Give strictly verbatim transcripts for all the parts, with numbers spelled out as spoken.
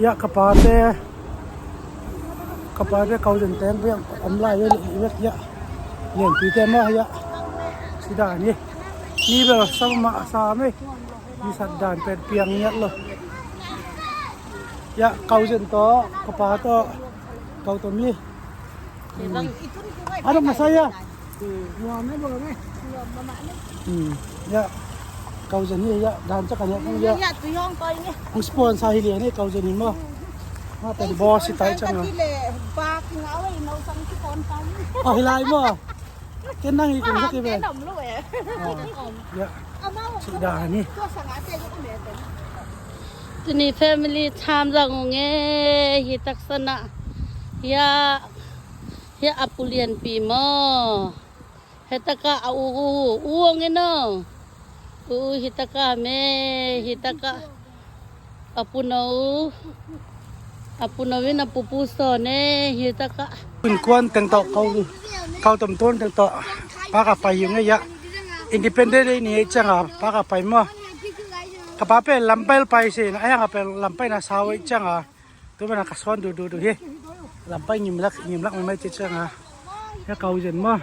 Hiah ka pate, ka pate Kau Zen teng bek om lai ve, leh bek hiah. Lianpite mah hiah. Sida ni. Ni bel sam mah sam ei. Ni sat dan pen piang ngiat lo. Hiah Kau Zen tawh, ka pa tawh, Kau Tomi. Ano masaya. Hmm. Ya. Kau Zen hi ya, dan cak a nek hi ya. Ang sponsor hi lian hi Kau Zen hi maw. Nga pen boss hi tai cang a. Oh, hi lai maw. Ken nang hi kong sak hi ve. Ya. Ci dan hi. Tuni family tham zang ung e, hi taksan ah. Ya. Hiah a pu Lianpi maw. Hitakah a u, u, u ong e no. U, hitakah me, hitakah a pu no. A pu no in a pu pu sawn e, hitakah. Innkuan teng tawh, Kau, Kau Tom Tuan teng tawh. Pa ka pai hi ung e hiah. Independent Day ni ciang a, pa ka pai maw. Ka pa pen lampai pai si, a hiang a pen lampai na sau e ciang a. Tu mana ka sawn duhduh hi. Lampai ngimlak, ngimlak maimai ci ciang a. Hiah Kau Zen maw.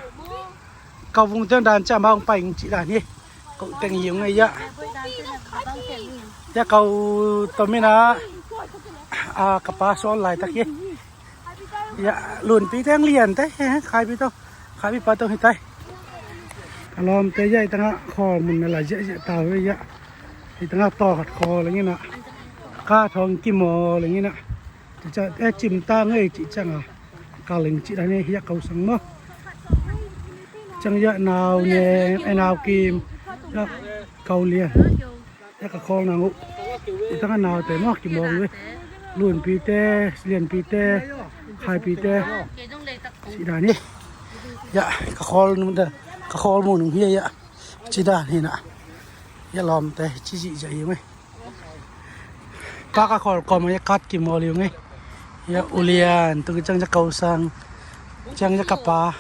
Kau Vung teng dan ciang mah hong pai ing ci dan hi. Kau teng hi ung e hiah. Hiah Kau Tomi na. A ka pa sawn laitak hi. Hiah Lunpi teng lian tai, Khaipi tawh. Khaipi pa tawh hi tai. Ka lawmte hiah hi tangah khawl mun na lai ziahziah ta uh e hiah. Hi tangah tawh khat khawl ing inah. Ka thawng kimawl ing inah. Cica e cimta ngei cih ciang a. Ka ling cih dan e hiah Kau Sang maw. Ciang hiah Nau Neng, e Nau Kim. Hiah Kau Lian. Hiah ka khawl nang uh. Hi tangah naute maw kimawl uh e. Lunpite, Lianpite, Khaipite. Ci dan hi. Hiah ka khawl nung dan. Ka khawl mu nung hiah hiah. Ci dan hi na. Hiah lawmte ci zihziah hi ung e. Pa ka khawl kawm a hiah kat kimawl hi ung e. Hiah U Lian, tung ciang hiah Kau Sang, ciang hiah ka pa.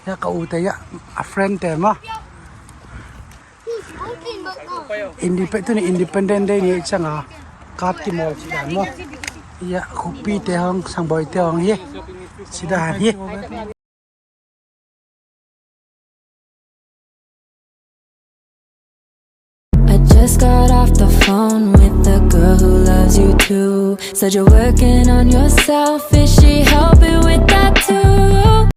Hiah ka ute hiah a friend te maw. Independent, tuni Independent Day ni ciang a kat kimawl ci dan maw. Hiah Khupi te hong, Sangboi te hong hi. Ci dan hi. I just got off the phone with the girl who loves you too. Said you're working on yourself, is she helping with that too?